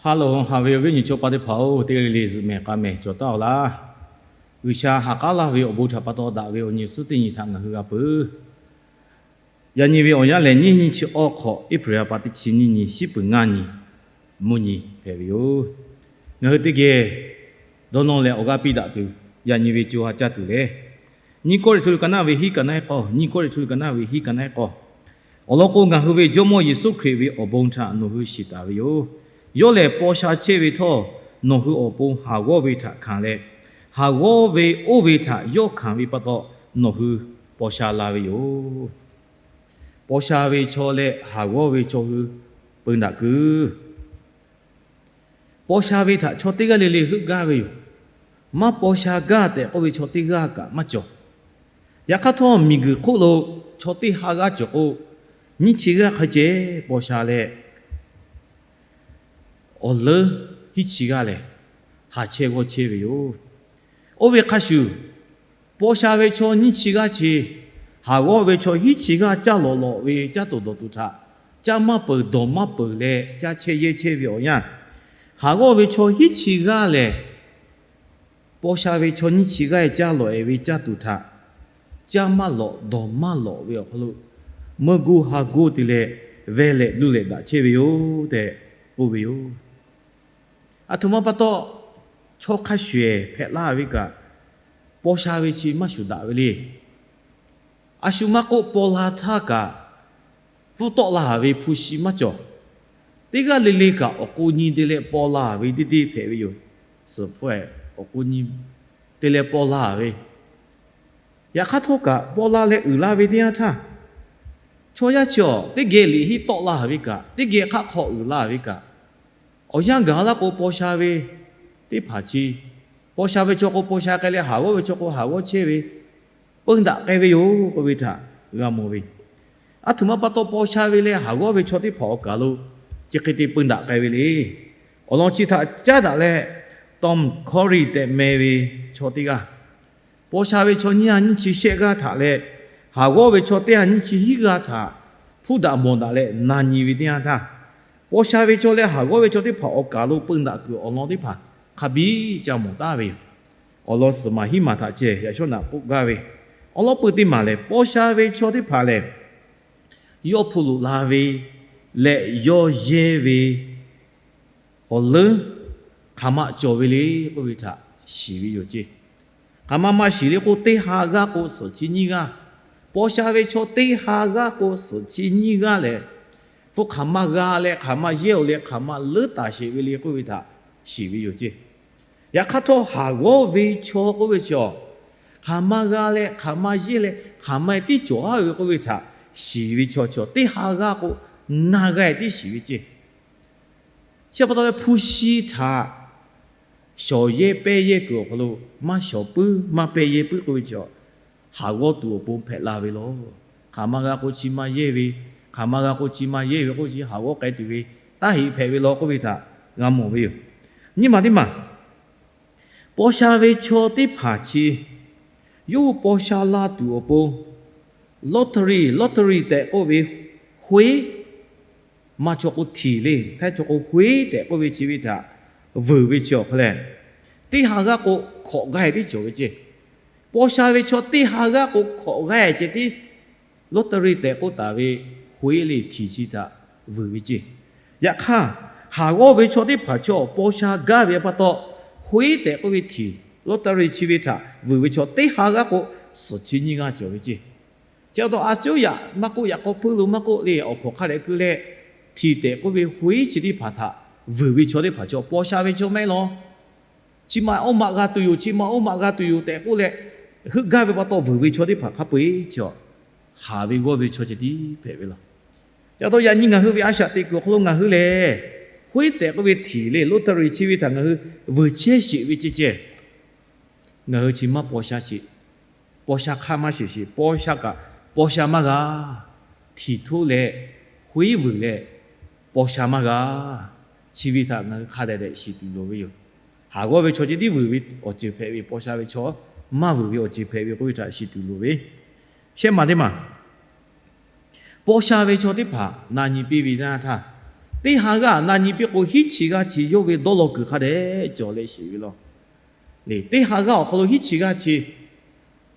Hello, haꞈ ve awˬ viˉ awˬ nyi chaw pa teˇ hpaˍ-oˬ, teˇ g'aˇ le le zuhꞈ mehˍ k'a mehˍ cawˬ taˉ-aw laˇ. G'uiˬsha ha k'aˉ laˇ ve awˬ bon htaꞈ pa taw daꞈ ve awˬ nyi awˬ suhˉ teˇ nyi htaꞈ ngaˬ hui g'a peuˬ. Yaꞈ nyi ve awˬ yanˇ lehˬ, nyiˇ nyiˇ chi awˇ hk'awꞈ, April ha pa teˇ chi nyiˇ nyi, shiˉ peuˬ ngaˇ nyi, mvuhˇ nyi hpehꞈ ve yoˬ. Ngaˬ hui teˇ geh dawˇ nawˇ leh awˬ g'aˇ piˇ daꞈ tuˬ, yaꞈ nyi ve co ha caˇ tuˬ lehˬ, Nyiˇ Kawˇrenˍhtuˆ ka naˆ ve hiˉ ka naˆ ehˉ k'awˇ, Nyiˇ Kawˇrenˍhtuˆ ka naˆ ve hiˉ ka naˆ ehˉ k'awˇ. Awˬ lawn k'o, ngaˬ hui ve Jawˇmawˇ Yeˍsuˆ Hkriꞈ ve awˬ bon htaꞈ nawˬ hui shiˍ taˍ ve yoˬ. Yawˇ lehˬ paw sha chehˇ ve htawˇ, nawˬ hui awˬ pon haˍ g'awˇ ve htaꞈ hkanˍ leh, haˍ g'awˇ ve oˇ ve htaꞈ yawˇ hkanˍ ve pa taw, nawˬ hui paw sha la ve yoˬ. Paw sha ve chaw leh haˍ g'awˇ ve chaw hui peu daꞈ kuiˬ. Paw sha ve htaꞈ chaw teˇ g'aˇ le le heuˆ gaˇ ve yoˬ. Maˇ paw sha gaˇ tehꞈ k'oˆ ve chaw teˇ g'aˇ kaꞈ maˇ cawˬ. Yaꞈ hk'aˇ htawˇ, miˬguiˬ hk'oˆ lo chaw teˇ ha g'aˇ cawˬ k'o, nyiˇ chi g'aˇ hk'a ceh paw sha leh, awˬ leuˉ hiˉ chi g'aˇ lehˬ, haˍ chehˇ g'awˇ chehˇ ve yoˬ. Oˇ ve hk'a shuˍ, paw sha ve chaw nyiˇ chi g'aˇ chi, haˍ g'awˇ ve chaw hiˉ chi g'aˇ caˇ lawꞈ lawꞈ ve caˇ tuˬ dawˬ tuˬ htaꞈ caˇ maˇ peuˬ dawˬ maˇ peuˬ leh caˇ chehˇ yehˇ chehˇ ve awˬ yanˇ, haˍ g'awˇ ve chaw hiˉ chi g'aˇ lehˬ, paw sha ve chaw nyiˇ chi g'aˇ caˇ lawꞈ-e ve caˇ tuˬ htaꞈ caˇ maˇ lawꞈ dawˬ maˇ lawꞈ ve awˬ hk'aw lo, meuˇ gu ha gu te leh veh lehꞈ luˇ lehꞈ daꞈ chehˇ ve yoˬ tehꞈ k'oˆ ve yoˬ. Aˬ htoꞈ ma pa taw, chaw hk'a shuˍ-ehˍ hpehꞈ laˇ ve kaꞈ, paw sha ve chi maˇ shuˍ daꞈ ve le. A shu maˇ k'oˆ, paw la htaˇ kaꞈ pfuhˇ tawˆ la ve hpu shi maˇ cawˬ. Teˇ g'aˇ le le kaꞈ awˬ k'o nyi te leh paw la ve teˇ deˇ hpehꞈ ve yoˬ. Suhˍ hpfuhˇ-ehˍ awˬ k'o nyi te leh paw la ve. Yaꞈ hk'aˇ htawˇ kaꞈ, paw la leh uiˍ la ve teˇ yanˇ htaˇ, chaw yaˇ chi awˬ teˇ geh liꞈ henˇ tawˆ la ve kaꞈ, teˇ geh hk'aˆ hk'aw uiˍ la ve kaꞈ, awˬ yanˇ gaˬ laˇ k'o, paw sha ve teˇ hpaˍ chi, paw sha ve chaw k'o paw sha k'ai leh, haˍ g'awˇ ve chaw k'o haˍ g'awˇ chehˇ ve, peu daꞈ k'ai ve yoˬ k'oˆ ve htaꞈ g'a mawˬ ve. Aˬ htoꞈ ma pa taw, paw sha ve leh haˍ g'awˇ ve chaw teˇ hpaˍ awˬ kaˍ lo chi hk'e te peu daꞈ k'ai ve le. Awˬ lawn chi htaꞈ caˉ daꞈ leh, Tom Curry tehꞈ meh ve chaw teˇ g'aˇ, paw sha ve chaw nyiˇ ha nyiˇ chi shehˆ g'aˇ htaꞈ leh, haˍ g'awˇ ve chaw teˇ ha nyiˇ chi hiˉ g'aˇ htaꞈ hpuˇ daꞈ mawˬ daꞈ leh na nyi ve teˇ yanˇ htaˇ, paw sha ve chaw leh haˍ g'awˇ ve chaw teˇ hpaˍ awˬ kaˍ lo peu daꞈ kuiˬ awˬ lawn teˇ hpaˍ hk'a biˇ ca mawˬ taˍ ve yoˬ. Awˬ lawn suhˍ maˬ hiˉ maˬ htaꞈ ceh yaꞈ shawˉ naꞈ k'oˆ gaˇ ve, awˬ lawn pui teˇ maˬ lehˬ, paw sha ve chaw teˇ hpaˍ lehˬ, yawˇ hpu loꞈ la ve leh yawˇ yehˇ ve awˬ leuˉ hk'aˬ ma cawˬ ve le k'oˆ ve htaꞈ shiˍ ve yoˬ ceˇ. Hk'aˬ ma maˇ shiˍ le k'o, teˇ ha g'aˇ k'o suhˍ chi nyiˇ g'aˇ, paw sha ve chaw teˇ ha g'aˇ k'o suhˍ chi nyiˇ g'aˇ lehˬ, hpu hk'aˬ ma g'a leh hk'aˬ ma yehˇ-oˬ leh hk'aˬ ma leuˉ taˍ sheˍ ve le k'oˆ ve htaꞈ shiˍ ve yoˬ ceˇ. Yaꞈ hk'aˇ htawˇ, haˍ g'awˇ ve chaw k'oˆ ve chi awˬ, hk'aˬ ma g'a leh hk'aˬ ma yehˇ leh hk'aˬ ma tiˉ cawˬ-a ve k'oˆ ve htaꞈ shiˍ ve chaw chi awˬ teˇ ha g'aˇ k'o, na g'a-e tiˉ shiˍ ve ceˇ. Chi pa taw leh, hpu shi htaꞈ shawˍ yehˇ pehˇ yehˇ kuiˬ awˬ hk'aw lo maˇ shawˍ puiˉ maˇ pehˇ yehˇ puiˉ k'oˆ ve chi awˬ, haˍ g'awˇ tuˬ awˬ pon hpehꞈ la ve law. Hk'aˬ ma g'a k'o chi ma yehˇ ve, hk'aˬ ma g'a k'o chi ma yehˇ ve k'oˆ chi haˍ g'awˇ k'ai tuˬ ve taˇ heꞈ hpehꞈ ve law k'oˆ ve htaꞈ g'a mawˬ ve yoˬ. Nyiˇ maˬ teˇ maˬ, paw sha ve chaw teˇ hpaˍ chi yawˇ hui paw sha la tuˬ awˬ pon, lottery, lottery tehꞈ k'oˆ ve hoiˉ, maˇ chaw k'o htiˍ le, htaiˇ chaw k'o hoiˉ tehꞈ k'oˆ ve chi ve htaꞈ vuiˬ ve chi awˬ hk'aw leh, teˇ ha g'aˇ k'o hkawꞈ g'a-e tiˉ cawˬ ve ceˇ. Paw sha ve chaw teˇ ha g'aˇ k'o hkawꞈ g'a-e ceh tiˉ lottery tehꞈ k'oˆ taˍ ve hoiˉ le htiˍ chi htaꞈ vuiˬ ve ceˇ. Yaꞈ hk'aˇ, haˍ g'awˇ ve chaw teˇ hpaˍ chaw paw sha gaˇ ve pa taw, hoiˉ tehꞈ k'oˆ ve htiˍ, lottery chi ve htaꞈ vuiˬ ve chaw teˇ ha g'aˇ k'o suhˍ chi nyiˇ g'aˇ cawˬ ve ceˇ. Chi pa taw, a cuˉ yaꞈ maˇ k'oˆ, yaꞈ k'aw puiˉ lo maˇ k'oˆ le, awˬ hkawꞈ hk'a dehꞈ keu leh, htiˍ tehꞈ k'oˆ ve hoiˉ chi teˇ hpaˍ htaꞈ vuiˬ ve chaw teˇ hpaˍ chaw paw sha ve chaw mehˆ law. Chi ma oˇ maꞈ g'a tuˬ yoˬ, chi ma oˇ maꞈ g'a tuˬ yoˬ tehꞈ k'oˆ leh, heuˆ gaˇ ve pa taw vuiˬ ve chaw teˇ hpaˍ hk'a peu-eˬ chi awˬ, haˍ ve g'awˇ ve chaw ceh tiˉ hpehꞈ ve law. Yaꞈ taw yaꞈ nyi ngaˬ hui ve a shaꞈ teꞈ kuiˬ awˬ hk'aw lo ngaˬ hui lehˬ, hoiˉ tehꞈ k'oˆ ve htiˍ le, lottery chi ve htaꞈ ngaˬ hui vuiˬ chehˇ sheˍ ve ceh ceh, ngaˬ hui chi maˇ paw sha sheˍ. Paw sha hk'aˇ maˇ sheˍ sheˍ, paw sha kaꞈ paw sha maˇ g'a. Htiˍ htoˆ leh, hoiˉ vuiˬ leh, paw sha maˇ g'a. Chi ve htaꞈ ngaˬ hui hk'a dehꞈ dehꞈ shiˍ tuˬ loˍ ve yoˬ. Haˍ g'awˇ ve chaw ceh tiˉ vuiˬ ve awˬ ceuˬ hpehꞈ ve, paw sha ve chaw maˇ vuiˬ ve awˬ ceuˬ hpehꞈ ve k'oˆ ve htaꞈ shiˍ tuˬ loˍ ve. Shehˆ maˬ teˇ maˬ, paw sha ve chaw teˇ hpaˍ na nyi piˇ ve teˇ yanˇ htaˇ, Teˇ ha g'aˇ na nyi piˇ k'o, hiˉ chi g'aˇ chi yawˇ ve dawˇ law kuiˬ hk'a dehꞈ cawˬ leh shiˍ ve law. Teˇ ha g'aˇ awˬ hk'aw lo hiˉ chi g'aˇ chi,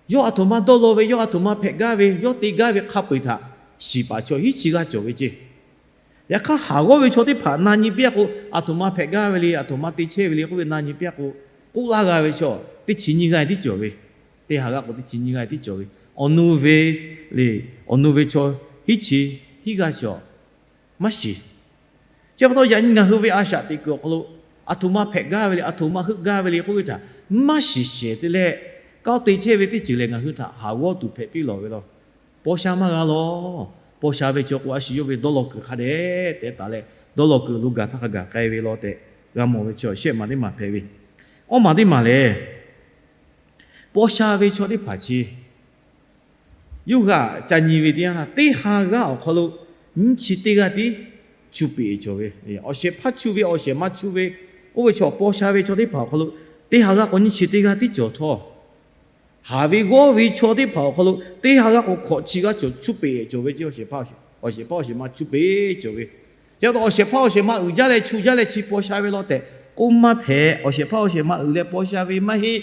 yawˇ aˬ htoꞈ ma dawˇ law ve, yawˇ aˬ htoꞈ ma hpehꞈ gaˇ ve, yawˇ te gaˇ ve hk'a peu-eˬ htaꞈ shiˍ paˍ chaw hiˉ chi g'aˇ cawˬ ve ceˇ. Yaꞈ hk'aˇ, haˍ g'awˇ ve chaw teˇ hpaˍ na nyi piˇ a k'o, aˬ htoꞈ ma hpehꞈ gaˇ ve le, aˬ htoꞈ ma te chehˇ ve le k'oˆ ve na nyi piˇ a k'o, k'oˆ laˇ g'a ve chaw teˇ chi nyiˇ g'aˇ tiˉ cawˬ ve. Teˇ ha g'aˇ k'o, teˇ chi nyiˇ g'aˇ tiˉ cawˬ ve. Awˬ nu ve le, awˬ nu ve chaw hiˉ chi hiˉ g'aˇ chaw maˇ shiˍ. Chi pa taw, yaꞈ nyi ngaˬ hui ve a shaꞈ teꞈ kuiˬ awˬ hk'aw lo aˬ htoꞈ ma hpehꞈ gaˇ ve le, aˬ htoꞈ ma heuˆ gaˇ ve le k'oˆ ve htaꞈ maˇ shiˍ shehˍ te leh, kanˉ te chehˇ ve teˇ ceuˬ lehˬ, ngaˬ hui htaꞈ haˍ g'awˇ tuˬ hpehꞈ piˇ lawˬ ve law. Paw sha maˇ g'a law. Paw sha ve chaw k'o, a shu yawˇ ve dawˇ law kuiˬ hk'a dehꞈ teh taˍ leh, dawˇ law kuiˬ lo gaˬ htaˇ hk'a gaˬ k'ai ve law tehꞈ g'a mawˬ ve chaw shehˆ maˬ teˇ maˬ hpehꞈ ve. Awˇ maˬ teˇ maˬ lehˬ, paw sha ve chaw teˇ hpaˍ chi yawˇ g'a ca nyi ve teˇ yanˇ, teˇ ha g'aˇ awˬ hk'aw lo nyiˇ chi teˇ g'aˇ tiˉ chu peꞈ cawˬ ve. Awˬ shehˍ hpaˇ chu ve, awˬ shehˍ ma chu ve, oˇ ve chaw paw sha ve chaw teˇ hpaˍ awˬ hk'aw lo teˇ ha g'aˇ k'o nyiˇ chi teˇ g'aˇ tiˉ cawˬ htawˇ, haˍ ve g'awˇ ve chaw teˇ hpaˍ awˬ hk'aw lo teˇ ha g'aˇ k'o hkawꞈ chi g'aˇ cawˬ chu peꞈ cawˬ ve ceˇ. Awˬ shehˍ hpaˇ awˬ shehˍ ma chu peꞈ cawˬ ve. Chi pa taw, awˬ shehˍ hpaˇ awˬ shehˍ ma uiˍ jaˇ leh chu jaˇ leh chi paw sha ve law tehꞈ k'oˆ maˇ hpehꞈ. Awˬ shehˍ hpaˇ awˬ shehˍ ma uiˍ leh paw sha ve maˇ heˆ.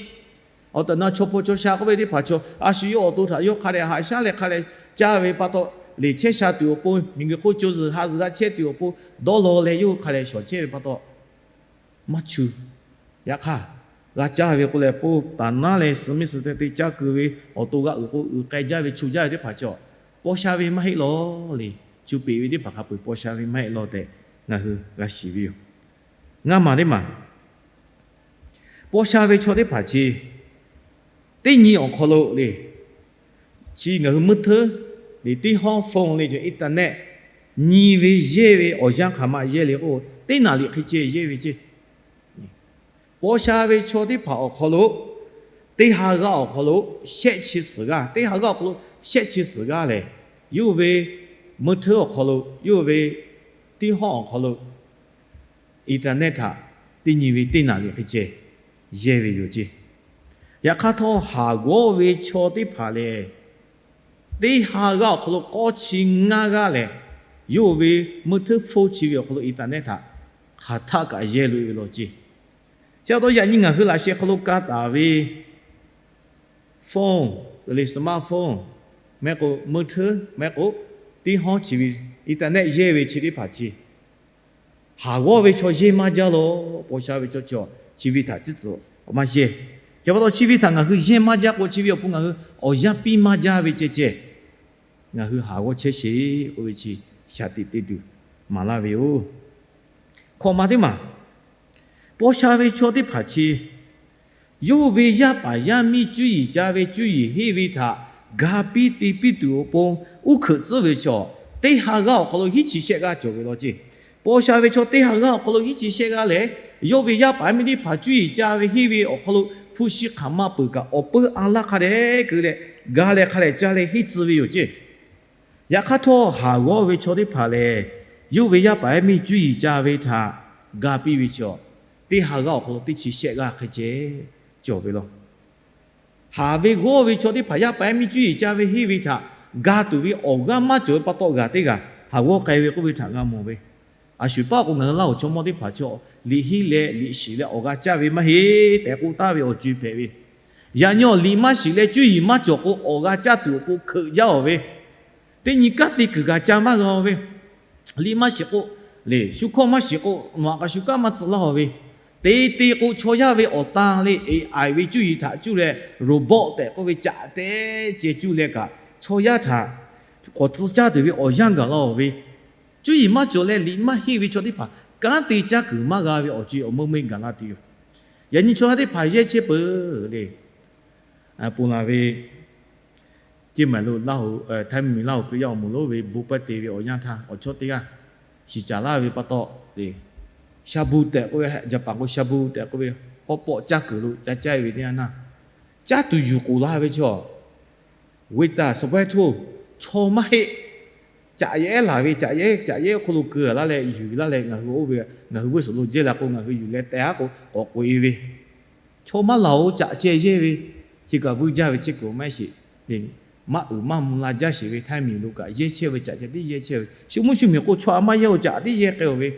Awˬ tehꞈ na chaw paw chaw sha k'oˆ ve teˇ hpaˍ chaw, a shu yawˇ awˬ to htaꞈ yawˇ hk'a dehꞈ haꞈ shaˉ leh hk'a dehꞈ caˇ ve pa taw, liꞈ chehˇ sha tuˬ awˬ pon, miˬguiˬ hk'oˆ co zuhˬ ha zuhˬ g'a chehˇ tuˬ awˬ pon, dawˇ law leh yawˇ hk'a dehꞈ shawˍ chehˇ ve pa taw, maˇ chu. Yaꞈ hk'aˇ, g'a caˇ ve k'oˆ leh, po taˍ naˉ leh suh miˇ suh te te caˇ keu ve, awˬ to g'a uiˍ k'o uiˍ k'ai jaˇ ve chu jaˇ ve teˇ hpaˍ chaw, paw sha ve maˇ heˆ law le. Chu peꞈ ve teˇ hpaˍ hk'a peu-eˬ paw sha ve maˇ heˆ law tehꞈ ngaˬ hui g'a shiˍ ve yoˬ. Ngaˇ maˬ teˇ maˬ, paw sha ve chaw teˇ hpaˍ chi teˇ nyi awˬ hk'aw lo le, chi ngaˬ hui meuˇ hteˉ le, teˇ hawˉ phone le, internet nyi ve yehˇ ve awˬ yanˇ hk'aˬ ma yehˇ le k'o, teˇ naˍ riꞈ hk'e ceh yehˇ ve ceˇ. Paw sha ve chaw teˇ hpaˍ awˬ hk'aw lo, teˇ ha g'aˇ awˬ hk'aw lo shehˆ chi suhˍ g'aˇ, teˇ ha g'aˇ awˬ hk'aw lo shehˆ chi suhˍ g'aˇ lehˬ, yawˇ ve meuˇ hteˉ awˬ hk'aw lo, yawˇ ve teˇ hawˉ awˬ hk'aw lo internet htaꞈ teˇ nyi ve teˇ naˍ riꞈ hk'e ceh yehˇ ve yoˬ ceˇ. Yaꞈ hk'aˇ htawˇ, haˍ g'awˇ ve chaw teˇ hpaˍ lehˬ, teˇ ha g'aˇ awˬ hk'aw lo k'awˇ chi ngaˇ g'aˇ lehˬ, yawˇ ve meuˇ hteˉ phone chi ve awˬ hk'aw lo internet htaꞈ hk'aˬ htaˆ kaꞈ yehˇ loꞈ e ve law ceˇ. Chi pa taw, yaꞈ nyi ngaˬ hui laꞈ sheh hk'aw lo ka taˍ ve phone, le smartphone mehˆ k'o, meuˇ hteˉ mehˆ k'o, teˇ hawˉ chi ve internet yehˇ ve chi teˇ hpaˍ chi, haˍ g'awˇ ve chaw yehˇ maˇ jaˇ law. Paw sha ve chaw chi, chi ve htaꞈ ciˉ tcuhˍ maˇ yehˇ. Chi pa taw, chi ve htaꞈ ngaˬ hui yehˇ maˇ jaˇ k'o, chi ve awˬ pon ngaˬ hui awˬ yanˇ piˇ maˇ jaˇ ve ceh ceh, ngaˬ hui haˍ g'awˇ chehˇ sheˍ k'oˆ ve chi shaˍ tiꞈ te tuˬ maˍ laˇ ve yoˬ. Hkawꞈ maˬ teˇ maˬ, paw sha ve chaw teˇ hpaˍ chi, yawˇ ve yaˇ paˍ yaˇ miˇ cuˇ yiˍ ca ve cuˇ yiˍ henˇ ve htaꞈ ga piˇ te piˇ tuˬ awˬ pon uˉ hkeuꞈ tcuhˉ ve chaw, teˇ ha g'aˇ awˬ hk'aw lo hiˉ chi shehˆ g'aˇ cawˬ ve law ceˇ. Paw sha ve chaw teˇ ha g'aˇ awˬ hk'aw lo hiˉ chi shehˆ g'aˇ lehˬ, yawˇ ve yaˇ paˍ yaˇ miˇ teˇ hpaˍ cuˇ yiˍ ca ve henˇ ve awˬ hk'aw lo hpu shi hk'aˬ ma peuˬ kaꞈ awˬ peu a laˇ hk'a dehꞈ keu leh, ga leh hk'a dehꞈ ca leh henˇ tcuh ve yoˬ ceˇ. Yaꞈ hk'aˇ htawˇ, haˍ g'awˇ ve chaw teˇ hpaˍ lehˬ, yawˇ ve yaˇ paˍ yaˇ miˇ cuˇ yiˍ ca ve htaꞈ ga piˇ ve chaw, teˇ ha g'aˇ awˬ hk'aw lo teˇ chi shehˆ g'aˇ hk'e ceh cawˬ ve law. Haˍ ve g'awˇ ve chaw teˇ hpaˍ yaˇ paˍ yaˇ miˇ cuˇ yiˍ ca ve henˇ ve htaꞈ ga tuˬ ve awˬ g'aˇ maˇ cawˬ ve pa taw, g'aˇ teˇ g'aˇ haˍ g'awˇ k'ai ve k'oˆ ve htaꞈ g'a mawˬ ve. A shu paˆ k'o, ngaˬ hui Laˇ huˍ chaw mawˇ teˇ hpaˍ chaw liꞈ henˇ leh liꞈ shiˍ leh awˬ g'a caˇ ve maˇ heˆ tehꞈ k'oˆ taˍ ve awˬ co-e hpehꞈ ve. Yaꞈ nyi awˬ liꞈ maˇ shiˍ leh cuˇ yiˍ maˇ cawˬ k'o, awˬ g'a caˇ tuˬ awˬ pon hkeuꞈ jaˇ-oˬ ve. Teˇ nyi kanˉ te kuiˬ g'a ca maˇ g'a-oˬ ve. Liꞈ maˇ shiˍ k'o, le shu hkawˇ maˇ shiˍ k'o, nawˬ aꞈ kaꞈ shu kanˉ maˇ tcuh laˇ-oˬ ve. Te te k'o, chaw yaˇ ve awˬ tan le, A I ve cuˇ yiˍ htaꞈ cuˇ leh, robot tehꞈ k'oˆ ve caꞈ teˇ ceh cuˇ leh kaꞈ, chaw yaˇ htaꞈ k'awꞈ tcuh caˇ tuˬ ve awˬ yanˇ gaˬ laˇ-oˬ ve. Cuˇ yiˍ maˇ cawˬ leh liꞈ maˇ henˇ ve chaw teˇ hpaˍ kanˉ te caˇ kuiˬ maˇ g'a ve awˬ co-e awˬ meuˇ meuˇ gaˬ la tuˬ yoˬ. Yaꞈ nyi chaw yaˇ teˇ hpaˍ yehˇ chehˇ peuˬ le. Ponˬ laˬ ve ceˇ maˬ lo Laˇ huˍ, Htaiˇ miˬ Laˇ huˍ Hkriꞈ yaˇ awˬ moˍ lonˉ ve bon pawehˇ te ve awˬ yanˇ htaˇ, awˬ chawˇ teˇ g'aˇ shiˍ caˍ laˇ ve pa taw, shabu tehꞈ k'oˆ ve, Jaˍpaˍ k'o shabu tehꞈ k'oˆ ve, hawˉ pawˆ caˇ kuiˬ lo ca caˇ ve teˇ yanˇ naˇ, caˇ tuˬ yuˬ k'oˍ la ve chaw, waiter, server htoˇ, chaw maˇ heˆ. Caꞈ yehˉ laˬ ve, caꞈ yehˉ, caꞈ yehˉ hk'oˆ lo keu laˇ leh yuˬ laˇ leh, ngaˬ hui oˇ ve, ngaˬ hui vuiˇ suhˍ lo jehˇ la k'o, ngaˬ hui yuˬ leh teh aˉ k'o k'awꞈ k'oꞈ-e ve, chaw maˇ laˬ-oˬ, caꞈ ceh yehˇ ve, chi kaꞈ vuiˇ jaˇ ve chehˇ kuiˬ maˇ heˆ sheˍ le. maˇ uiˍ maˇ mvuh la jaˇ sheˍ ve ไทย miˬ lo kaꞈ yehˇ chehˇ ve caꞈ ca tiˉ yehˇ chehˇ ve, shu mvuhˇ shu miˬ k'o chaw a maˇ yehˇ o caꞈ tiˉ yehˇ k'ai-o ve,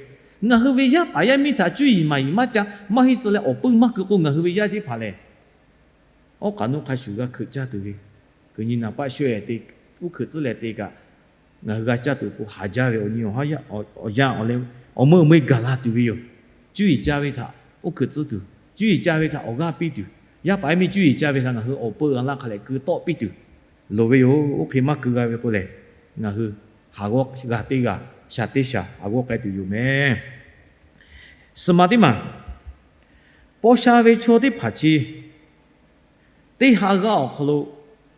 ngaˬ hui ve yaˇ paˍ yaˇ miˇ htaꞈ cuˇ yiˍ maˍ yiˍ maˇ ca maˇ henˇ tcuh leh awˬ puiˇ maˇ keu k'o, ngaˬ hui ve yaˇ teˇ hpaˍ lehˬ, awˉ k'aꞈ nuˇ hk'a shuˍ g'a hkeuꞈ caˇ tuˬ ve, kuiˬ nyi naˍ paˆ sho-e te, uˉ hkeuꞈ tcuhˉ leh te kaꞈ, ngaˬ hui g'a caˇ tuˬ k'o haˍ jaˇ ve awˬ nyi awˬ ha yaˇ awˬ yanˇ awˬ leh awˬ meuˇ awˬ meuˇ gaˬ la tuˬ ve yoˬ. Cuˇ yiˍ ca ve htaꞈ uˉ hkeuꞈ tcuhˉ tuˬ, cuˇ yiˍ ca ve htaꞈ awˬ g'aˇ piˇ tuˬ, yaˇ paˍ yaˇ miˇ cuˇ yiˍ ca ve htaꞈ ngaˬ hui awˬ peu g'a laˇ hk'a leh keu tawˆ piˇ tuˬ loˍ ve yoˬ. Oˇ hk'e maˇ keu g'a ve k'o lehˬ, ngaˬ hui haˍ g'awˇ g'a teˇ g'aˇ, shaˍ teˇ shaˍ haˍ g'awˇ k'ai tuˬ yoˬ mehˍ. Suhˍ maˬ teˇ maˬ, paw sha ve chaw teˇ hpaˍ chi teˇ ha g'aˇ awˬ hk'aw lo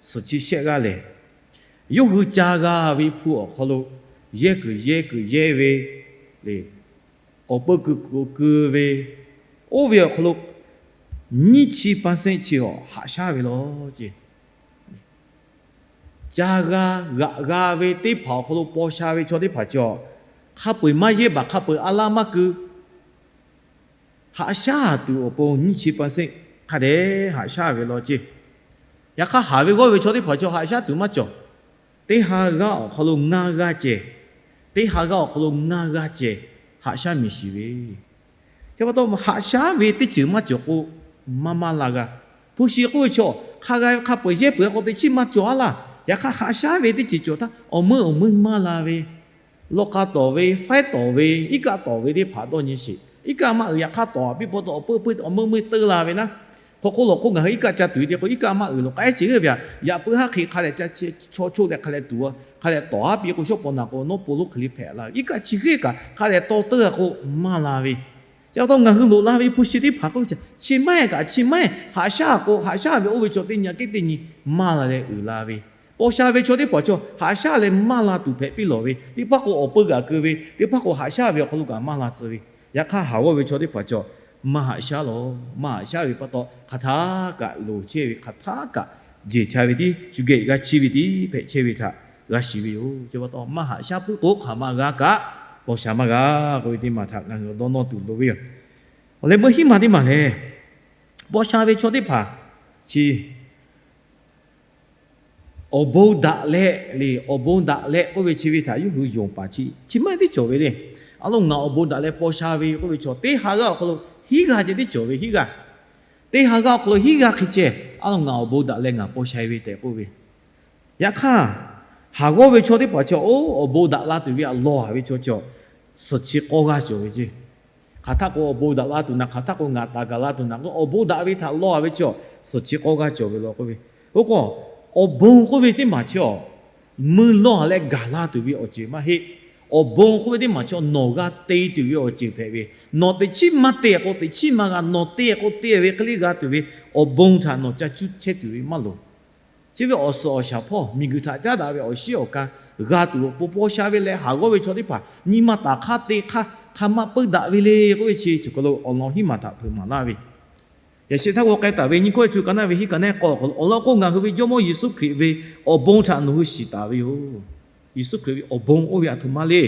suhˍ chi shehˆ g'aˇ lehˬ, yawˇ hui ca g'a ve hpu awˬ hk'aw lo yehˇ kuiˬ yehˇ kuiˬ yehˇ ve le, awˬ peu kuiˬ kuiˬ keu ve, oˇ ve awˬ hk'aw lo nyiˇ chi เปอร์เซ็นต์ chi awˬ haꞈ shaˉ ve law ce. Ca g'a g'aꞈ g'a ve teˇ hpaˍ awˬ hk'aw lo paw sha ve chaw teˇ hpaˍ chi awˬ, hk'a peu-eˬ maˇ yehˇ baˬ hk'a peu-eˬ a laˇ maˇ keu haꞈ shaˉ tuˬ awˬ pon nyiˇ chi เปอร์เซ็นต์ hk'a dehꞈ haꞈ shaˉ ve law ce. Yaꞈ hk'aˇ, haˍ ve g'awˇ ve chaw teˇ hpaˍ chaw haꞈ shaˉ tuˬ maˇ cawˬ. Teˇ ha g'aˇ awˬ hk'aw lo ngaˇ g'aˇ cehˬ, teˇ ha g'aˇ awˬ hk'aw lo ngaˇ g'aˇ cehˬ haꞈ shaˉ miˬ shiˍ ve. Chi pa taw, haꞈ shaˉ ve teˇ ceuˬ maˇ cawˬ k'o, maˇ maˇ la g'a. Hpu shi k'oˆ ve chaw, hk'a g'a ve hk'a peu-eˬ yehˇ peuˬ k'o, teꞈ chiˉ maˇ cawˬ a laˇ. Yaꞈ hk'aˇ, haꞈ shaˉ ve teˇ ceuˬ cawˬ htaˇ, awˬ meuˇ awˬ meuˇ maˇ la ve, lawꞈ k'a tawˍ ve, faiˉ tawˍ ve, iˉ kaˆ tawˍ ve teˇ hpaˍ dawˇ nyi sheˍ. Iˉ kaˆ maˇ uiˍ yaꞈ hk'aˇ tawˍ a piˇ pa taw, awˬ peu peu awˬ meuˇ meuˇ teu la ve naˉ. Hk'aw hk'oˆ lawˬ hk'oˆ ngaˬ hui iˉ kaˆ ca tuˬ ve te k'o, iˉ kaˆ maˇ uiˍ lawˬ k'ai ce g'euˆ ve aꞈ, yaꞈ puiˉ haˉ hk'e hk'a lehꞈ ca chi chaw choˆ leh hk'a leh tuˬ a, hk'a lehꞈ tawˍ a piˇ k'o, shawˉ paw naˬ k'o nawˉ po lonˉ hk'e le hpehꞈ la ve. Iˉ kaˆ chi hk'e kaꞈ hk'a lehꞈ taw teuˇ a k'o, maˇ la ve. Chi pa taw ngaˬ hui loꞈ la ve hpu shi teˇ hpaˍ k'oˆ ve chi, chi maˇ heˆ kaꞈ chi maˇ heˆ, haꞈ shaˉ k'o haꞈ shaˉ ve oˇ ve chaw teˇ nyi a kehˉ teˇ nyi maˇ la leh uiˍ la ve. Paw sha ve chaw teˇ hpaˍ chaw haꞈ shaˉ leh maˇ la tuˬ hpehꞈ piˇ lawˬ ve, teˇ hpaˍ k'o awˬ peu g'aꞈ keu ve, teˇ hpaˍ k'o haꞈ shaˉ ve awˬ hk'aw lo kaꞈ maˇ la tcuh ve. Yaꞈ hk'aˇ, haˍ g'awˇ ve chaw teˇ hpaˍ chaw maˇ haꞈ shaˉ lawˬ. Maˇ haꞈ shaˉ ve pa taw, hk'aˬ htaˇ kaꞈ loˍ chehˇ ve, hk'aˬ htaˇ kaꞈ jeˬ cha ve tiˉ, shu geh g'a chiˇ ve tiˉ hpehꞈ chehˇ ve htaꞈ g'a shiˍ ve yoˬ. Chi pa taw, maˇ haꞈ shaˉ puiˉ k'o, hk'aˬ ma g'a kaꞈ paw sha maˇ g'a k'oˆ ve teˇ maˬ htaꞈ ngaˬ hui dawˇ nawˇ tuˬ loˍ ve yoˬ. Awˬ leh meuˇ hiˉ ma teˇ maˬ lehˬ, paw sha ve chaw teˇ hpaˍ chi awˬ bon daꞈ leh le, awˬ bon daꞈ leh k'oˆ ve chi ve htaꞈ yawˇ hui yonˍ paˍ chi, chi maˇ heˆ teˇ cawˬ ve le. A lo ngaˬ awˬ bon daꞈ leh paw sha ve k'oˆ ve chaw, teˇ ha g'aˇ awˬ hk'aw lo hiˉ g'aˇ ceh teˇ cawˬ ve, hiˉ g'aˇ. Teˇ ha g'aˇ awˬ hk'aw lo hiˉ g'aˇ hk'e ceh, a lo ngaˬ awˬ bon daꞈ leh ngaˬ paw sha ve tehꞈ k'oˆ ve. Yaꞈ hk'aˇ, haˍ g'awˇ ve chaw teˇ hpaˍ chi, oˇ awˬ bon daꞈ la tuˬ ve aꞈ lawˬ a ve chaw chaw, suhˍ chi k'awˇ g'aˇ cawˬ ve ce. Hk'aˬ htaˇ k'o awˬ bon daꞈ la tuˬ naˍ, hk'aˬ htaˇ k'o ngaˬ taˍ gaˬ la tuˬ naˍ k'o, awˬ bon daꞈ ve htaꞈ lawˬ a ve chaw, suhˍ chi k'awˇ g'aˇ cawˬ ve law k'oˆ ve. Oˇ k'o, awˬ bon k'oˆ ve teˇ maˬ chi awˬ, mui lawˬ a leh gaˬ la tuˬ ve awˬ ceuˬ maˇ heˆ. Awˬ bon k'oˆ ve teˇ maˬ chi nawˬ g'a te tuˬ ve awˬ ceuˬ hpehꞈ ve. Nawˬ teꞈ chiˉ maˇ te k'o, teꞈ chiˉ maˇ g'a, nawˬ te k'o te ve hk'e le g'a tuˬ ve, awˬ bon htaꞈ nawˬ ca cuˇ chehˇ tuˬ ve maˇ loˍ. Chi ve awˬ suhˍ awˬ shaˍ hpawˇ miˬguiˬ htaꞈ caˉ daꞈ ve awˬ shiˉ awˬ ka g'a tuˬ awˬ pon paw sha ve leh haˍ g'awˇ ve chaw teˇ hpaˍ nyi ma taˍ hk'aˇ te hk'aˇ hk'aˬ ma peuˇ daꞈ ve le k'oˆ ve chi, chi hk'aw lo awˬ lawn hiˉ maˬ htaꞈ hpeuꞈ maˍ laˇ ve. Yaꞈ sheh htaˇ g'aw k'ai taˍ ve nyi kawehˇ chu ka naˇ ve hiˉ ka naˇ k'awꞈ k'awꞈ awˬ lawn k'o, ngaˬ hui ve Jawˇmawˇ Yeˍsuˆ Hkriꞈ ve awˬ bon htaꞈ nawˬ hui shiˍ taˍ ve yoˬ. Yeˍsuˆ Hkriꞈ ve awˬ bon oˇ ve aˬ htoꞈ ma le.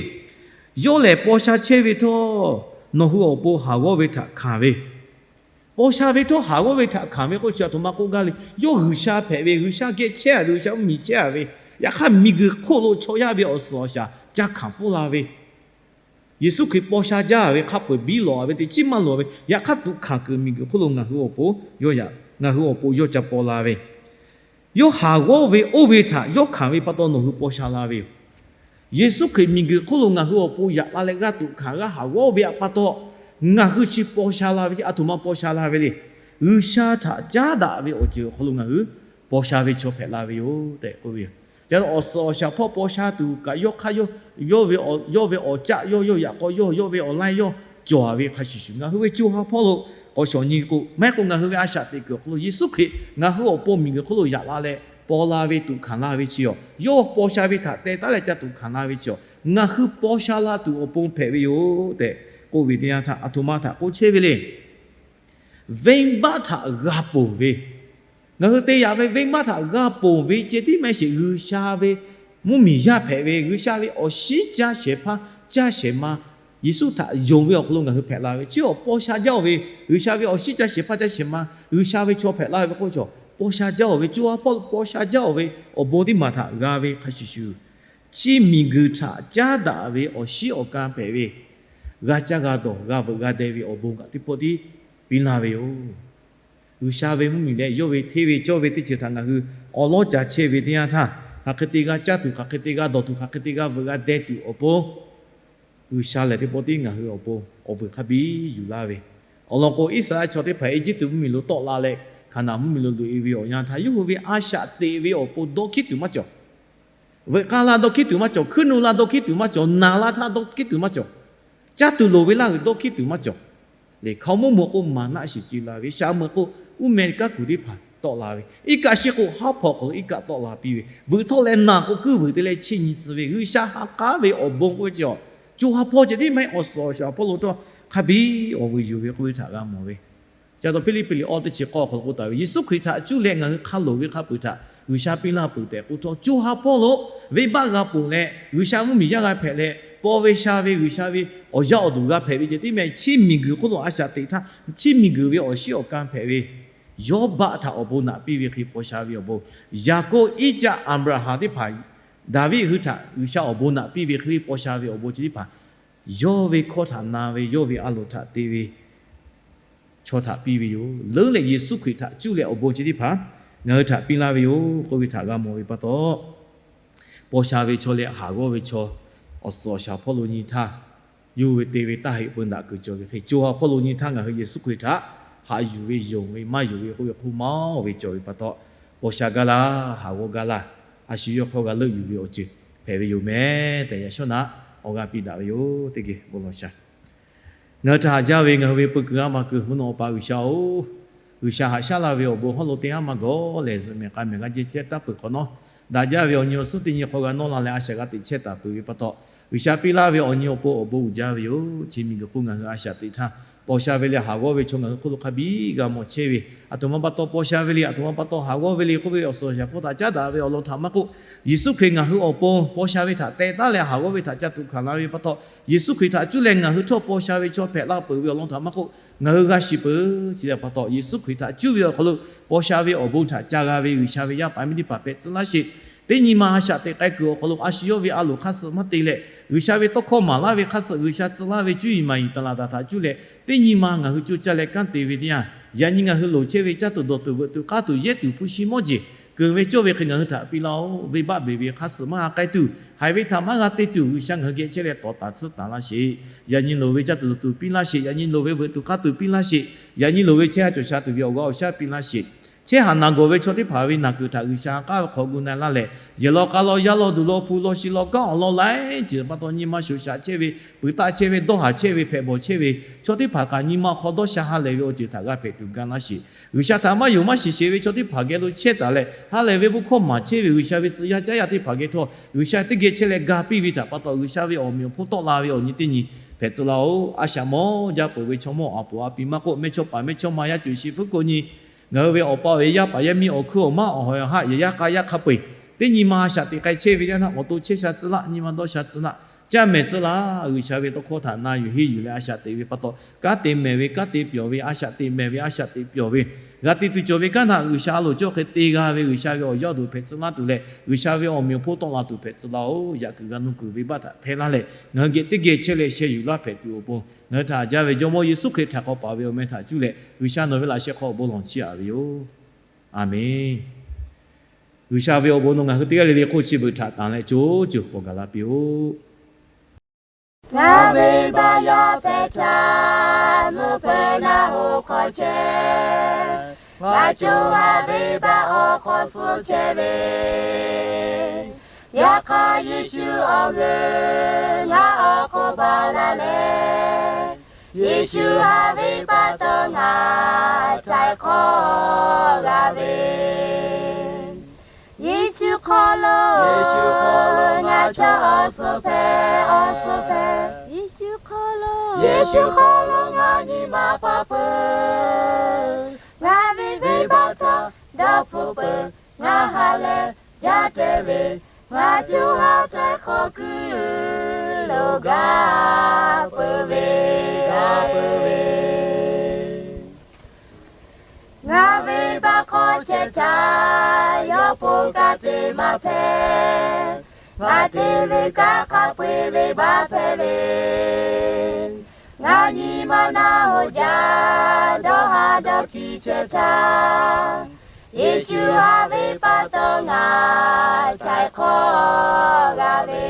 Yawˇ lehˬ paw sha chehˇ ve htawˇ, nawˬ hui awˬ pon haˍ g'awˇ ve htaꞈ hkanˍ ve, paw sha ve htawˇ haˍ g'awˇ ve htaꞈ hkanˍ ve k'oˆ chi aˬ htoꞈ ma k'oˆ gaˇ le. Yawˇ G'uiˬsha hpehꞈ ve, G'uiˬsha geh chehˇ a ve, G'uiˬsha mvuhˇmiˬ chehˇ a ve, yaꞈ hk'aˇ miˬguiˬ hk'oˆ lo chaw yaˇ ve awˬ suhˍ awˬ shaˍ ca hkanˍ pfuhˇ la ve, Yeˍsuˆ Hkriꞈ paw sha jaˇ ve, hk'a peu-eˬ biˇ lawˬ a ve, teꞈ chiˉ maˇ lawˬ ve, yaꞈ hk'aˇ tuꞈ hkanˍ kuiˬ miˬguiˬ hk'oˆ lo ngaˬ hui awˬ pon yawˇ ca, ngaˬ hui awˬ pon yawˇ ca paw la ve, yawˇ haˍ g'awˇ ve oˇ ve htaꞈ yawˇ hkanˍ ve pa taw nawˬ hui paw sha la ve yoˬ. Yeˍsuˆ Hkriꞈ miˬguiˬ hk'oˆ lo ngaˬ hui awˬ pon yaꞈ la leh g'aˇ tuꞈ hkanˍ g'aˇ haˍ g'awˇ ve pa taw, ngaˬ hui chi paw sha la ve, aˬ htoꞈ ma paw sha la ve le. G'uiˬsha htaꞈ caˉ daꞈ ve awˬ ceuˬ awˬ hk'aw lo ngaˬ hui paw sha ve chaw hpehꞈ la ve yoˬ tehꞈ k'oˆ ve yoˬ. Ca awˬ suhˍ awˬ shaˍ hpawˇ paw sha tuˬ kaꞈ yawˇ hk'aˇ yawˇ, yawˇ ve awˬ, yawˇ ve awˬ caˆ yawˇ, yawˇ yaꞈ k'aw yawˇ, yawˇ ve awˬ laiˇ yawˇ cawˬ a ve hk'a shuˍ shuˍ, ngaˬ hui ve co ha hpawˇ lo k'awꞈ shawˍ nyi k'o, maˇ heˆ k'o ngaˬ hui ve a shaꞈ teꞈ kuiˬ awˬ hk'aw lo Yeˍsuˆ Hkriꞈ ngaˬ hui awˬ pon miˬguiˬ hk'oˆ lo yaꞈ la leh paw la ve, tuꞈ hkanˍ la ve chi awˬ, yawˇ paw sha ve htaꞈ teh taˉ leh ca tuꞈ hkanˍ la ve chi awˬ, ngaˬ hui paw sha la tuˬ awˬ pon hpehꞈ ve yoˬ tehꞈ k'oˆ ve teˇ yanˇ htaˇ, aˬ htoꞈ ma htaꞈ k'oˆ chehˇ ve le. Venˇbaˆ htaꞈ g'a ponˬ ve, ngaˬ hui te yaꞈ ve venˇbaˆ htaꞈ g'a ponˬ ve ceh tiˉ maˇ heˆ sheˍ, G'uiˬsha ve mvuhˇmiˬ yaˇ hpehꞈ ve, G'uiˬsha ve awˬ shinˉ caˇ shehˍ hpaˇ caˇ shehˍ ma Yeˍsuˆ htaꞈ yonˍ ve awˬ hk'aw lo ngaˬ hui hpehꞈ la ve, chi awˬ paw sha jaˇ-oˬ ve, G'uiˬsha ve awˬ shinˉ caˇ shehˍ hpaˇ caˇ shehˍ ma G'uiˬsha ve chaw hpehꞈ la ve k'oˆ ve chaw, paw sha jaˇ-oˬ ve, co ha hpawˇ lo paw sha jaˇ-oˬ ve awˬ bon teˇ maˬ htaꞈ g'a ve hk'a shuˍ shuˍ, chi miˬguiˬ htaꞈ caˉ daꞈ ve awˬ shiˉ awˬ kan hpehꞈ ve, g'a caˇ g'a dawˬ g'a veuꞈ g'a deh ve awˬ bon kaꞈ teˇ pawˆ tiˉ piˇ laˇ ve yoˬ. G'uiˬsha ve mvuhˇmiˬ leh yawˇ ve hteˇ ve cawˇ ve teˇ ceuˬ htaꞈ ngaˬ hui awˬ lawˉ ca chehˇ ve teˇ yanˇ htaˇ, hk'aˬ hk'e te g'a caˇ tuˬ, hk'aˬ hk'e te g'a dawˬ tuˬ, hk'aˬ hk'e te g'a veuꞈ g'a deh tuˬ awˬ pon, G'uiˬsha lehˬ teˇ pawˆ tiˉ ngaˬ hui awˬ pon awˬ vuiˬ hk'a biˇ yuˬ laˇ ve. Awˬ lawn k'o, Iˉsaˍreˍlaˆ chaw teˇ hpaˍ Eˇjiˇtuꞈ mvuhˇmiˬ lo tawˆ la leh, Hkaˍnanˍ mvuhˇmiˬ lo loꞈ-e ve awˬ yanˇ htaˇ, yawˇ hui ve a shaꞈ teꞈ ve awˬ pon dawˇ hkiˉ tuˬ maˇ cawˬ. Veuꞈ k'aˇ laˇ dawˇ hkiˉ tuˬ maˇ cawˬ. Hkuiˉ nu laˇ dawˇ hkiˉ tuˬ maˇ cawˬ. Naˬ laˇ htaˇ dawˇ hkiˉ tuˬ maˇ cawˬ. Caˇ tuˬ loˍ ve laˇ g'uiˬ dawˇ hkiˉ tuˬ maˇ cawˬ. Lehˬ hkaoˍmonˇ meuꞈ k'o maˍnaˆ shiˍ ce la ve, shaˍ meuꞈ k'o uˉ meh kaˉ kuiˬ teˇ hpaˍ tawˆ la ve, iˉ kaˆ shiˉ k'o haˉ hpawˇ hk'aw lo iˉ kaˆ tawˆ la piˇ ve, veuꞈ htawˆ leh naˬ k'o kuiˉ vuiˬ te leh chiˇ nyi tcuh ve, G'uiˬsha ha k'aˉ ve awˬ bon k'oˆ ve chi awˬ, co ha hpawˇ ceh tiˉ maˇ heˆ, awˬ suhˍ awˬ shaˍ hpawˇ lo htawˇ hk'a biˇ awˬ vuiˬ yuˬ ve k'oˆ ve htaꞈ g'a mawˬ ve. Ca taw Hpiˇliˇpiˆ liꞈ awˇ teˇ chi k'awˇ awˬ hk'aw lo k'oˆ taˍ ve, Yeˍsuˆ Hkriꞈ htaꞈ cuˇ leh ngaˬ hui hk'a loˍ ve hk'a peuˬ htaꞈ G'uiˬsha piˇ laˇ peuˬ tehꞈ k'oˆ htawˇ, co ha hpawˇ lo venˇbaˆ g'a ponˬ leh G'uiˬsha mvuhˇmiˬ yaˇ g'a hpehꞈ leh, paw ve sha ve G'uiˬsha ve awˬ yaˇ awˬ duˬ g'a hpehꞈ ve ceh tiˉ maˇ, chi miˬguiˬ hk'oˆ lo a shaꞈ teꞈ htaˇ, chi miˬguiˬ ve awˬ shiˉ awˬ kan hpehꞈ ve Yawˇbaˆ htaꞈ awˬ bon naꞈ piˇ ve hk'e paw sha ve awˬ bon, Yaˍkoˆ, Iˉcaˆ, Aˍbraˍhanˍ teˇ hpaˍ, Daˍviˆ hui htaꞈ G'uiˬsha awˬ bon naꞈ piˇ ve hk'e paw sha ve awˬ bon chi teˇ hpaˍ, yawˇ ve hkawˇ htaꞈ na ve, yawˇ ve a loˍ htaꞈ te ve chaw htaꞈ piˇ ve yoˬ. Leuˉ leh Yeˍsuˆ Hkriꞈ htaꞈ cuˇ leh awˬ bon chi teˇ hpaˍ ngaˬ hui htaꞈ piˇ laˇ ve yoˬ k'oˆ ve htaꞈ g'a mawˬ ve pa taw, paw sha ve chaw leh haˍ g'awˇ ve chaw awˬ suhˍ awˬ shaˍ hpawˇ lo nyi htaˇ, yawˇ hui ve te ve taˇ heꞈ peu daꞈ kuiˬ cawˬ ve hk'e, co ha hpawˇ lo nyi htaˇ ngaˬ hui Yeˍsuˆ Hkriꞈ htaꞈ haꞈ yuˬ ve, yonˍ ve, maˇ yonˍ ve k'oˆ ve hk'oˆ maˇ oˬ ve cawˬ ve pa taw, paw sha gaˇ laˇ, haˍ g'awˇ gaˇ laˇ, a shu yawˇ hk'aw g'a leuˆ yuˬ ve awˬ ceuˬ hpehꞈ ve yoˬ meh tehꞈ, yaꞈ shawˉ naꞈ awˬ g'aˇ piˇ daꞈ ve yoˬ. Teˇ geh bon lawˬ sha. Ngaˬ hui htaꞈ haꞈ jaˇ ve ngaˬ hui ve peu kuiˬ a ma kuiˬ mvuhˇ naw awˬ pa G'uiˬsha-oˬ, G'uiˬsha haꞈ shaˉ laˇ ve awˬ bon hawˉ lo teˇ g'aˇ maˇ gawˬ lehˬ, zuhꞈ mehˍ k'a mehˍ g'a jehˇ cehˇ taˇ peuˬ hk'awꞈ nawˉ, daꞈ jaˇ ve awˬ nyi awˬ suhˉ teˇ nyi hk'aw g'a nawˇ la leh a shaꞈ g'a teꞈ chehˇ taˍ peuˬ ve pa taw, G'uiˬsha piˇ laˇ ve awˬ nyi awˬ pon awˬ bon uiˍ jaˇ ve yoˬ. Chi miˬguiˬ hk'oˆ ngaˬ hui a shaꞈ teꞈ htaˇ, paw sha ve leh haˍ g'awˇ ve chaw ngaˬ hui hk'oˆ lo hk'a biˇ g'a mawˬ chehˇ ve, aˬ htoꞈ ma pa taw paw sha ve le, aˬ htoꞈ ma pa taw haˍ g'awˇ ve le k'oˆ ve awˬ suhˍ awˬ shaˍ hpawˇ htaꞈ caˉ daꞈ ve awˬ lawn htaꞈ maˇ k'oˆ, Yeˍsuˆ Hkriꞈ ngaˬ hui awˬ pon paw sha ve htaꞈ teh taˉ leh haˍ g'awˇ ve htaꞈ ca tuꞈ hkanˍ la ve pa taw, Yeˍsuˆ Hkriꞈ htaꞈ cuˇ leh ngaˬ hui htawˇ paw sha ve chaw hpehꞈ la peuˬ ve awˬ lawn htaꞈ maˇ k'oˆ, ngaˬ hui g'a shiˍ peuˬ. Chi lehˬ pa taw, Yeˍsuˆ Hkriꞈ htaꞈ cuˇ ve awˬ hk'aw lo paw sha ve awˬ bon htaꞈ ca g'a ve G'uiˬsha ve yaˇ paˍ miˇ teˇ hpaˍ hpehꞈ tcuh laˇ sheˍ. Teˇ nyi ma a shaꞈ teꞈ k'ai kuiˬ awˬ hk'aw lo a shu yawˇ ve a loˍ hk'aˇ suh maˇ te leh, G'uiˬsha ve tawˇ hkawˇ maˍ laˇ ve hk'aˇ suh G'uiˬsha tcuh laˇ ve cuˇ yiˍ maˍ yiˍ taˍ laˬ daꞈ htaꞈ cuˇ leh, teˇ nyi ma ngaˬ hui coˇ caˇ leh kanˉ te ve teˇ yanˇ, yaꞈ nyi ngaˬ hui loˍ chehˇ ve caˇ tuˬ dawˬ tuˬ veuꞈ tuˬ k'aˇ tuˬ yehˇ tuˬ hpu shi mawˇ jeˬ keunˍ ve cawˇ ve hk'e ngaˬ hui htaꞈ piˇ laˇ-oˆ. Venˇbaˆ beˬ ve hk'aˇ suh maˇ g'a k'ai tuˬ, haiˬ ve htaꞈ maˇ g'a te tuˬ G'uiˬsha ngaˬ hui geh chehˇ leh tawˍ taˍ tcuhˉ taˍ laˇ sheˍ. Yaꞈ nyi loˍ ve caˇ tuˬ dawˬ tuˬ piˇ laˇ sheˍ. Yaꞈ nyi loˍ ve veuꞈ tuˬ k'aˇ tuˬ piˇ laˇ sheˍ. Yaꞈ nyi loˍ ve chehˇ ha cawˬ sha tuˬ ve awˬ g'aˇ awˬ shaˉ piˇ laˇ sheˍ. Chehˇ haˍ naˬ gawˬ ve chaw teˇ hpaˍ ve naˬ kuiˬ htaꞈ G'uiˬsha k'aˉ ve hk'awꞈ gu na-e laˇ leh, yehˬ law k'a law, yaˇ law duˬ law, hpu law shi law, kanˉ awˬ lawn laiˉ ceuˬ pa taw nyi ma shoˍ shaꞈ chehˇ ve, peuˬ taˆ chehˇ ve, dawˇ haˍ chehˇ ve, hpehꞈ bawˬ chehˇ ve chaw teˇ hpaˍ kaꞈ nyi ma hk'aw dawˇ sha ha lehˬ ve awˬ ceuˬ htaꞈ g'a hpehꞈ tuˬ ga laˇ sheˍ. G'uiˬsha htaꞈ maˇ yonˍ maˇ shiˍ sheˍ ve chaw teˇ hpaˍ geh lo chehˇ taˍ leh, ha lehˬ ve bon hkawˇ maˍ chehˇ ve G'uiˬsha ve tcuh yaˇ caˉ yaˇ teˇ hpaˍ geh htawˇ, G'uiˬsha teˇ geh chehˇ leh ga piˇ ve htaꞈ pa taw, G'uiˬsha ve awˬ meꞈ awˬ hponˇ tawˆ la ve awˬ nyi teˇ nyi hpehꞈ tcuh laˇ-oˆ. A shaꞈ mawˇ jaˇ peuˬ ve chaw mawˇ aˬ poˍ a pi maˇ k'oˆ, mehˇchawˇ paˍ mehˇchawˇma yaˇ cuˬ shi fuˉ ko nyi, ngaˬ hui ve awˬ pa awˬ e yaˇ paˍ yaˇ miˇ awˬ hkuiˉ awˬ maˇ awˬ hawˬ awˬ haˆ yehˬ yaˇ k'a yaˇ hk'a peu-eˬ, teˇ nyi ma a shaꞈ teꞈ k'ai chehˇ ve yaˇ naˆ k'awꞈ to chehˇ sha tcuh laˇ, nyi ma dawˇ sha tcuh laˇ, caˇ mehˍ tcuh laˇ. G'uiˬsha ve tawˇ hkawˇ htaꞈ na yuˬ henˇ yuˬ leh a shaꞈ teꞈ ve pa taw, kanˉ te mehˍ ve kanˉ te pyawˬ ve, a shaꞈ teꞈ mehˍ ve a shaꞈ teꞈ pyawˬ ve, g'a te tuˬ cawˬ ve kanˉ htaꞈ G'uiˬsha a loˍ cawˇ hk'e te g'a ve G'uiˬsha ve awˬ yaˇ awˬ duˬ hpehꞈ tcuh laˇ tuˬ leh, G'uiˬsha ve awˬ meꞈ awˬ hponˇ tawˆ la tuˬ hpehꞈ tcuh laˇ-oˆ. Yaꞈ kuiˬ g'a nuˇ kuiˬ venˇbaˆ htaꞈ hpehˇ laˇ leh, ngaˬ hui geh teˇ geh chehˇ leh sheh yuˬ laˇ hpehꞈ tuˬ awˬ pon, ngaˬ hui htaꞈ haꞈ jaˇ ve Jawˇmawˇ Yeˍsuˆ Hkriꞈ htaꞈ k'awꞈ paˍ ve awˬ meh htaꞈ cuˇ leh G'uiˬsha nawˬ ve laꞈ sheh hk'aw awˬ bon lawˬ chiˇ aꞈ ve yoˬ. A menˬ. G'uiˬsha ve awˬ bon nawˬ ngaˬ hui teˇ g'aˇ le le hk'oˆ chi beuꞈ htaꞈ tanˬ leh co ceuˬ k'awꞈ gaˬ la piˇ-oˆ. Ngaˬ venˇbaˆ yaˇ hpehꞈ htaˇ, mvuhˇ hpeuꞈ naˆ hoꞈ hk'aw chehˇ, ngaˬ co ha venˇbaˆ awˬ hk'aw suh chehˇ ve, yaꞈ hk'aˇ Yeˍsuˆ awˬ g'euˆ ngaˬ awˬ hk'oˆ baˬ la leh, Yeˍsuˆ ha ve pa taw ngaˬ htaiˍ hk'awˇ g'a ve. Yeˍsuˆ hk'aw lo, Yeˍsuˆ hk'aw lo ngaˬ chaw awˬ suhˍ hpehꞈ, awˬ suhˍ hpehꞈ. Yeˍsuˆ hk'aw lo, Yeˍsuˆ hk'aw lo ngaˬ nyi ma paˍ peuˬ. Ngaˬ ve venˇbaˆ htaꞈ dawˇ hpfuhˆ peuˬ. Ngaˬ ha lehˬ jaˇ te ve, ngaˬ co ha htaiˍ hk'awˇ kuiˬ lo gaˬ peuˬ ve, gaˬ peuˬ ve. Ngaˬ ve hk'aw chehˇ htaˇ, yawˇ po kaꞈ te maˇ hpehꞈ. Ngaˬ te ve kanˉ hk'a peu-eˬ venˇbaˆ hpehꞈ ve, ngaˬ nyi ma naˆ hoꞈ jaˇ. Dawˇ ha dawˇ hkiˇ chehˇ htaˇ, Yeˍsuˆ haꞈ ve pa taw ngaˬ htaiˍ hk'awˇ g'a ve.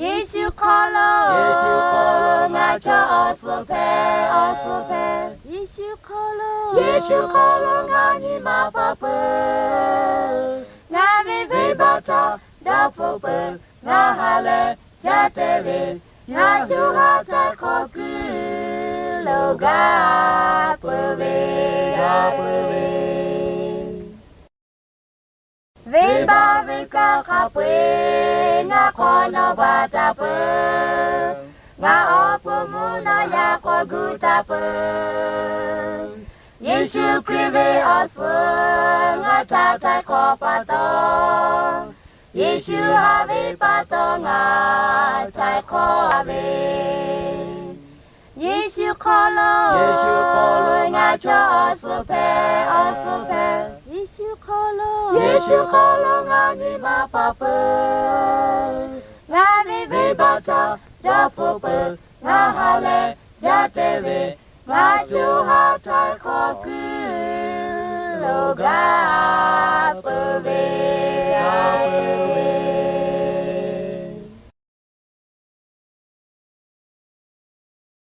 Yeˍsuˆ hk'aw lo, Yeˍsuˆ hk'aw lo ngaˬ chaw awˬ suhˍ hpehꞈ, awˬ suhˍ hpehꞈ. Yeˍsuˆ hk'aw lo, Yeˍsuˆ hk'aw lo ngaˬ nyi ma hpaw peuˬ. Ngaˬ ve venˇbaˆ htaꞈ dawˇ hpfuhˆ peuˬ. Ngaˬ ha leh caˇ te ve, ngaˬ co ha htaiˍ hk'awꞈ kuiˬ lo g'a peuˬ ve, g'a peuˬ ve. Venˇbaˆ ve kanˉ hk'a peu-eˬ ngaˬ hk'awꞈ nawˬ baˬ taˍ peuˬ. Ngaˬ awˬ pon mvuhˇ naw yaꞈ k'aw gu taˍ peuˬ. Yeˍsuˆ Hkriꞈ ve awˬ suhˍ ngaˬ htaꞈ htaiˍ hk'awꞈ pa taw, Yeˍsuˆ haꞈ ve pa taw ngaˬ htaiˍ hk'awˇ ve. Yeˍsuˆ hk'aw lo, Yeˍsuˆ hk'aw lo ngaˬ chaw awˬ suhˍ hpehꞈ, awˬ suhˍ hpehꞈ. Yeˍsuˆ hk'aw lo, Yeˍsuˆ hk'aw lo ngaˬ nyi ma hpaw peuˬ. Ngaˬ ve venˇbaˆ htaꞈ dawˇ hpfuhˆ peuˬ. Ngaˬ ha leh caˇ te ve, ngaˬ co ha htaiˍ hk'awꞈ kuiˬ lo g'a peuˬ ve.